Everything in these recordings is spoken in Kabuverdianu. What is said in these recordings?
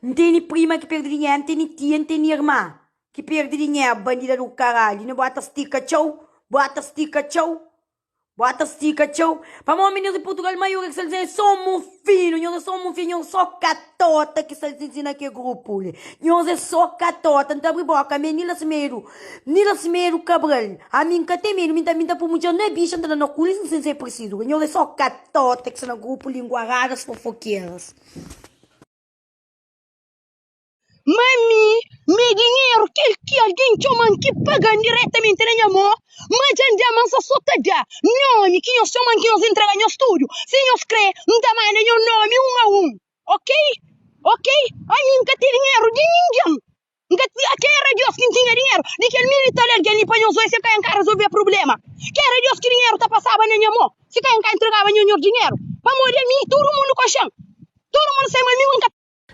N tene prima ki perde dinheru, N tene tia, N tene irma ki perde dinheru. Bandida du karalhu, ne bota stika txeu, bota stika txeu. Bota stika txeu. Pamodi minis di Purtugal maioria ki sta li é so mufinu, nhos é so mufinu, nhos é so katota ki sta li na kel grupu li. Nhos é so katota. N ta abri boka mi é Nila Semedo, Nila Semedo Cabral. Ami N ka ten medu, mi ta mi ta pui mudjer na bixa, N ta da na ku li sin ser prisizu. Nhos é so katota ki sta na grupu linguaradas fofokeras. Ma mi, mi dinheru, kel ki algen txoma-m ki paga-m diretamenti na nha mô, ma dja N da, ma N sa so ta da nómi ki nhos txoma-m ki nhos intrega nhos tudu. Si nhos krê, N ta manda nho nómi un a un. Ok? Ok? Ami N ka ten dinheru di ningen. N ka ti, ke era Dios ki N tinha dinheru di kel mil i tal algen li pa nhos oi si ka N ka rezolve prubléma. Ke era Dios ki dinheru ta pasaba na nha mô si ka N ka intregaba nho nhos dinheru? Pamodi ami, tudu mundu konxe-m. Tudu mundu sabe ma ami N ka.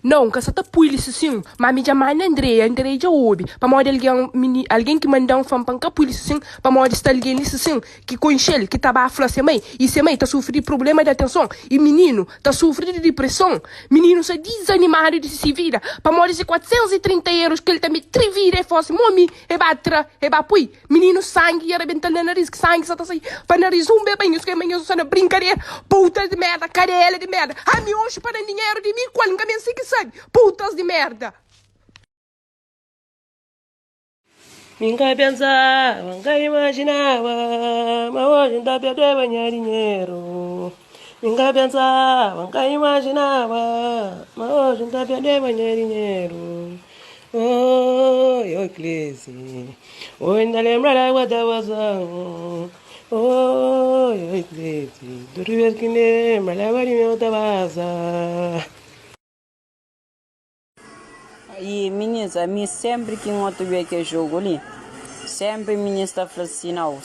Nau, N ka sa ta pui li sisin, má mi dja manda Andrea, Andrea dja obi, pamodi algen, mini, algen ki manda-m fla-m pa N ka pui li sisin, pamodi sta algen li sisin ki konxe-l, ki ta ba fla se mai, i se mai ta sufri di prubléma di atenson, i mininu ta sufri di dipreson, mininu sta dizanimadu di si vida, pamodi se 430 erus ki el ta mete tri vida e fla si, Mo mi, e ba tra, e ba pui. Mininu sangi ia rebental na nariz ki sangi sa ta sai pa nariz un be banho ske manhã sa na brincadeira putas di merda cadela di merda ami oxi pa dan dinheiro di mi kual nka men si ki sabi putas di merda. Mi nka pensaba, nka imaginaba Ma oji nta perdeba nha dinheru Mi nka pensaba, nka imaginaba Ma oji nta perdeba nha dinheru Oi, oi Clezi Oi, nta lembra da água ta vazan Oi, oi Clezi Tudu vez ki lembra da água di meu ta vaza. I minis, ami sempri ki N otu bia ke jogu li, sempri minis ta fla si nau.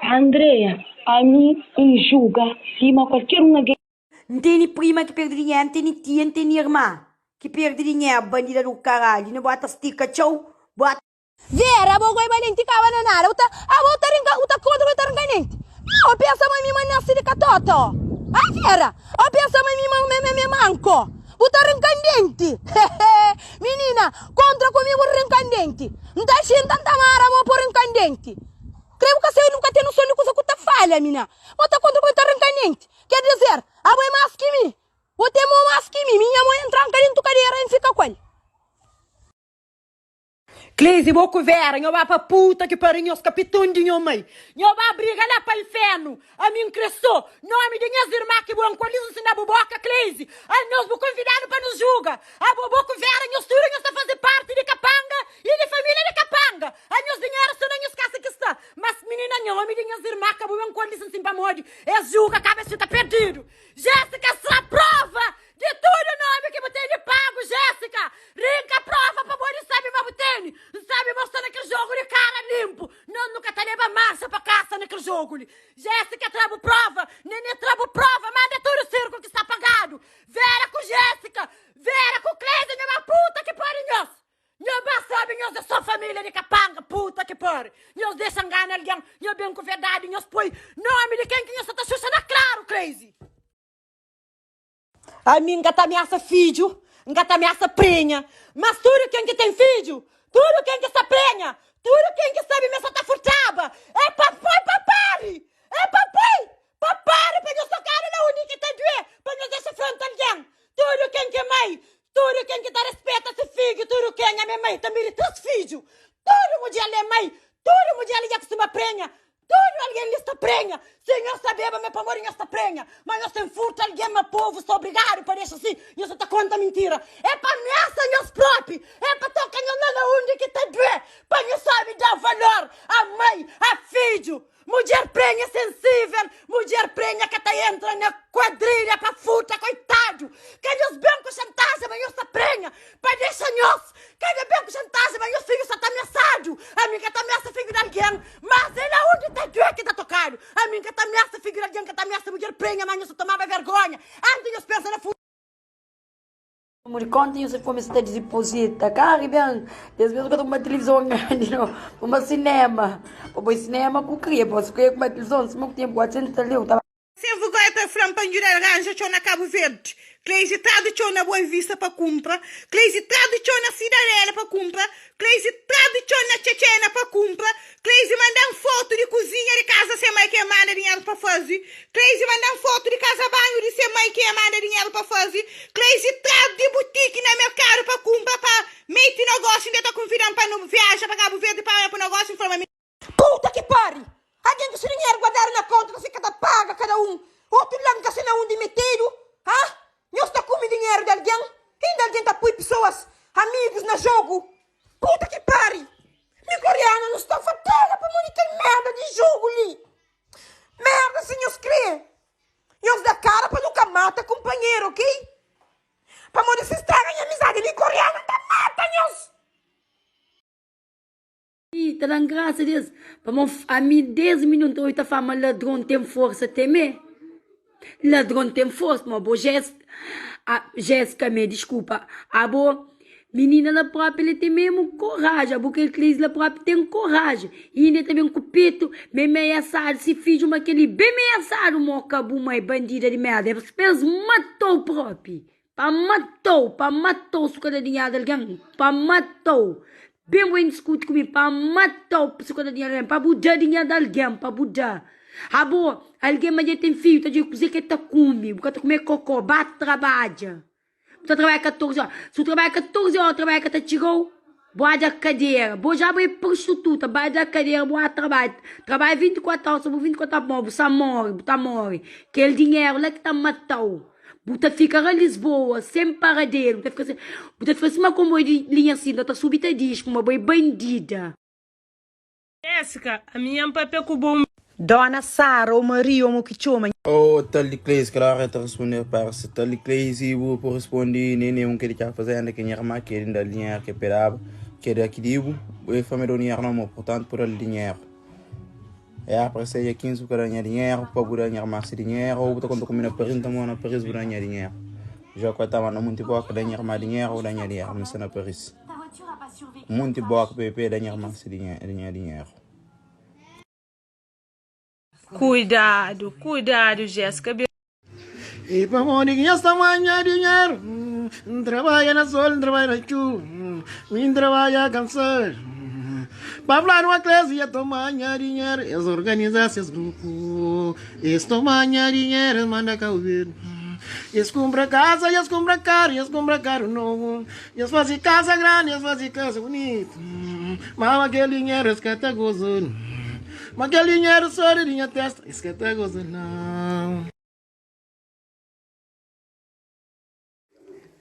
Andrea, Ami N juga sima kualker un algen. N tene prima ki perde dinheru, N tene tia, N tene irma ki perde dinheru. Bandida du karalhu, ne bota stika txeu, bota. Vera, abo goi balenti kaba na nada, bu ta, abo bu ta rinka, bu ta kontra bu ta rinka nenti. Abo pensa ma mi ma nasi di katota, o. Ah Vera, abo pensa ma mi ma mi mi manko. Bu ta rinka denti. Hehe. Minina, kontra ku mi bu rinka denti. N ta xinta N ta mara bo po rinka denti. Kre bu ka sabi, bu ka ten noson di kusa ku ta fala, mina. Bo ta kontra ku mi ta rinka denti. Ker dizer, abo é mas ki mi. Bo ten mo mas ki mi. Mi nha mo entranka dentu kadera N fika ku el. Cleise bo ku Vera nho ba pa puta ki pari nhos kapiton di nho mai nho ba briga la pa infernu ami n kre so nomi di nhas irma ki bo nkualiza nsi na bu boka Cleise anos bu konvidanu pa nos juga abo bo ku Vera nhos tudu nhos ta fazi parti di kapanga i di familia di kapanga anhos dinheru sta na nhos kasa ki sta mas minina nomi di nhas irma ka bu nkualiza nsin pamodi es juga kaba es fika perdidu Jessica sra prova Di tudu nomi ki bu tene pagu Jessica rinka prova pa bo di sabi ma bu tene N sabi ma bu sta na kel jogu di kara limpu Nos nu ka ta leba marxa pa kasa na kel jogu li Jessica tra bu prova Nene tra bu prova Manda tudu sirku ki sta pagadu Vera ku Jessica Vera ku Cleide nha ma puta ki pari nhos Nhos ba sabi nhos é so familia di kapanga puta ki pari Nhos dexa ngana algen Nhos ben ku verdadi nhos poi nomi di ken ki nhos sa ta xuxa na klaru Crazy. Ami N ka ta amiasa fidju, N ka ta amiasa prenha, mas tudu ken ki ten fidju, tudu ken ki sta prenha, tudu ken ki sabe ma e sa ta furtaba, é pa poi pa pari, é pa poi pa pari, pa nhos tokadu na undi ki ta due, pa nhos dexa fronta algen. Tudu ken ki é mai, tudu ken ki ta rispeta se fidju, tudu ken, ami é mai tanbe di 3 fidju, tudu mudjer li é mai, tudu mudjer li dja kustuma prenha, Tudu algen li sta prenha. Si nhos sabeba ma é pamodi nhos sta prenha, ma nhos ten furta algen, ma povu sta obrigadu pa dexa si, nhos sa ta konta mintira. É pa amiasa nhos propi, é pa toka nhos la na undi ki ta due, pa nhos sabe da valor a mai, a fidju. Mudjer prenha é sensivel, mudjer prenha ka ta entra na kuadrilha pa furta, koitadu. Ka nhos ben ku xantajen ma nhos sta prenha, pa dexa nhos. Ka nhos ben ku xantajen ma nhos fidju sa ta amiasadu. Ami ka ta amiasa fidju di algen. Mas el aonde ta due ki ta tokadu. Ami N ka ta amiasa fidju di algen, N ka ta amiasa mudjer prenha, ma nhos ta tomaba vergonha antis nhos pensa na fu. Di konta nhos kumesa ta dipozita kari ben des bes nu ka ta kuma tilivizon grandi no kuma sinema pa poi sinema ku kria pa si kria kuma tilivizon sima ku tempu 400 ta leu ta. Sen vergonha ta fla-m pa N djuda-l ranja txon na Kabu Verdi. Cleise tras di txon na Boa Vista pa kunpra. Cleise tras di txon na Sidadela pa kunpra. Cleise tras di txon na Txetxena pa kunpra. Cleise manda-m fotu di kuzinha di kaza se mai ki e manda dinheru pa faze. Cleise manda-m fotu di kaza banhu di se mai ki e manda dinheru pa faze. Cleise tras di butiki na merkadu pa kunpra pa meti nogósiu. Inda ta kunvida-m pa nu viaja pa Kabu Verdi pa pa nogósiu. N fla ma mi. Puta ki pari! Algen ku se dinheru guardadu na konta ta fika ta paga kada un otu lan ka se na undi metedu? Ha? Nhos ta kume dinheru di algen? Inda algen ta pui pesoas, amigus na jogu? Puta ki pari! Mi ku Ariana nu sta fatela pamodi kel merda di jogu li! Merda si nhos kre nhos da kara pa nu ka mata kunpanheru ok? Pamodi si straga nha amizadi mi ku Ariana N ta mata nhos! I ta dan grasa des pamo ami des mi nun ta obi ta fala ma ladron ten forsa te me ladron ten forsa pamo bo Jessica me desculpa abo minina la propi el ten memu koraji abo kel Cleise la propi ten koraji inda el ta ben ku petu me meiasadu si fidju ma keli ben meiasadu mo ka bu mai bandida di merda es matou propi. Pa matou, pa matou su ka da dinheru di algen, pa matou. Ben bu diskuti ku mi, pa matou su ka da dinheru di algen, pa bu da dinheru di algen, pa bu da. Abo, algen ma dja ten fidju, ta djobe kuze ke ta kume, bu ka ta kume kokó, ba trabadja. Bu ta trabadja 14 ora, si bu trabadja 14 ora, trabadja ka ta txigau, bu ba da kadera. Bo dja bo é prostituta, ba da kadera, bu ba trabadja. Trabadja 24 ora, so bu 24 ora, bu sa more, bu ta more. Kel dinheru la ki ta matau. Bu ta fika ra Lisboa sen paraderu, bu ta fika bu ta fika sima konboiu di linha Sintra ta subi ta dixi kuma bo é bandida. Jessica, ami N papia ku bo un. Dona Sara ou Maria ou mo ki txoma. Oh tal di Cleise, kel ora el ta responde Repara se tal di Cleise bu por responde Nene un ke di txá fazenda ke nha irmã ke di dal dinheru ke pedaba ke da ki dibu bu e fla ma e dau dinheru na mo portantu bu dal dinheru. É para seja 15 bu ka da nha dinheru pa bu da nha irmã se dinheru ou bu ta konta ku mi na Paris N ta mora na Paris bu da nha dinheru Já ku el ta manda munti boka da nha irmã dinheru ou da nha dinheru mi sta na Paris munti boka pa pa da nha irmã se dinheru nha dinheru. Kuidadu, kuidadu Jessica. E pamodi ki nhos ta manha dinheru? N trabadja na sol, N trabadja na txuba, mi N trabadja kansadu. Pa fladu ma Clésia ta manha dinheru, es organiza ses grupu. Es ta manha dinheru, es manda Cabo Verde. Es kunpra kaza, es kunpra karu, es kunpra karu nobu. Es faze kaza grandi, es faze kaza bunitu. Ma kel dinheru es ka ta goza. Ma kel dinheru so di nha testa. Es ka ta goza nau.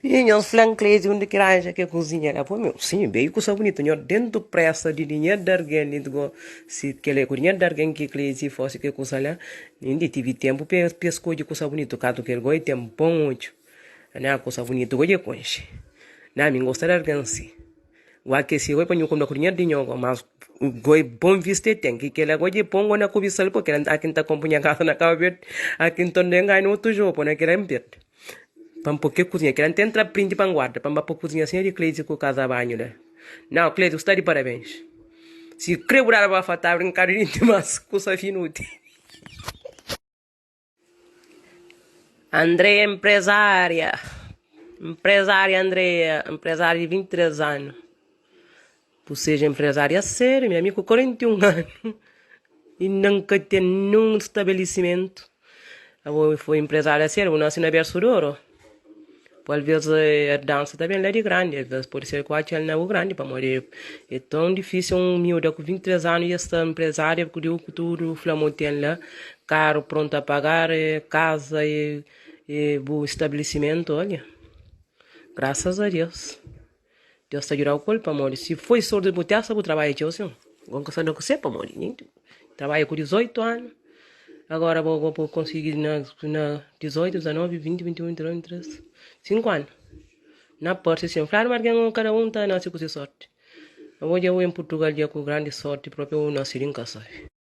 I nhos fla-m Cleide undi ki ranja ke kuzinha la? Pô meu, sim, beiu kusa bunitu nho dentu presa di dinheru di argen li go si kela é ku dinheru di argen ki Cleide fosi ke kusa la indi tivi tempu pa e skodje kusa bunitu kantu kel go e ten bon odju na kusa bunitu go dje konxe na mi ngosta di argen si. Wa ke si goi pa nhu kumda ku dinheru di nho go, mas goi bon vista e ten, ki kela goi dje pon go na kubisal po kela aki nta konpo nha kasa na Cabo Verde, aki nton den ngai na otu jogo po na kela nperde pa npo ke kuzinha kela nten tra prindi pa nguarda pa nba po kuzinha sinha di Cleide ku kasa banhu la. Nau Cleide bu sta di parabens si kre bu daba ba fata brinkadu di dimas kusa finu bu tene. Andrea empresária Empresária Andrea Empresária di 23 anu Bu seja empresária sério mi ami ku 41 anu inda N ka ten nun stabelisimentu Abo foi empresária sério bu nasi na bersu di oru Bu alvês erdansa ta ben la di grandi alvês pode ser ku atxa-l na bu grandi pamodi é tãu difísil un miúda ku 23 anu dja sta empresária ku Deus ku tudu fla ma bu ten la karu prontu a pagar kaza e bu stabilisimentu olha grasas a Deus. Deus ta djudau ku el pamodi si foi sordi bu testa bu trabadja txeu sin bo ka sa na kuse pamodi nin trabadja ku 18 anu agora bo bo konsigi na na 18, 19, 20, 21, 22, 23, 5 anu na parsi sin fladu ma algen kada un ta nasi ku si sorti abo dja bu en Purtugal dja ku grandi sorti propi bu nasi li N ka sabi.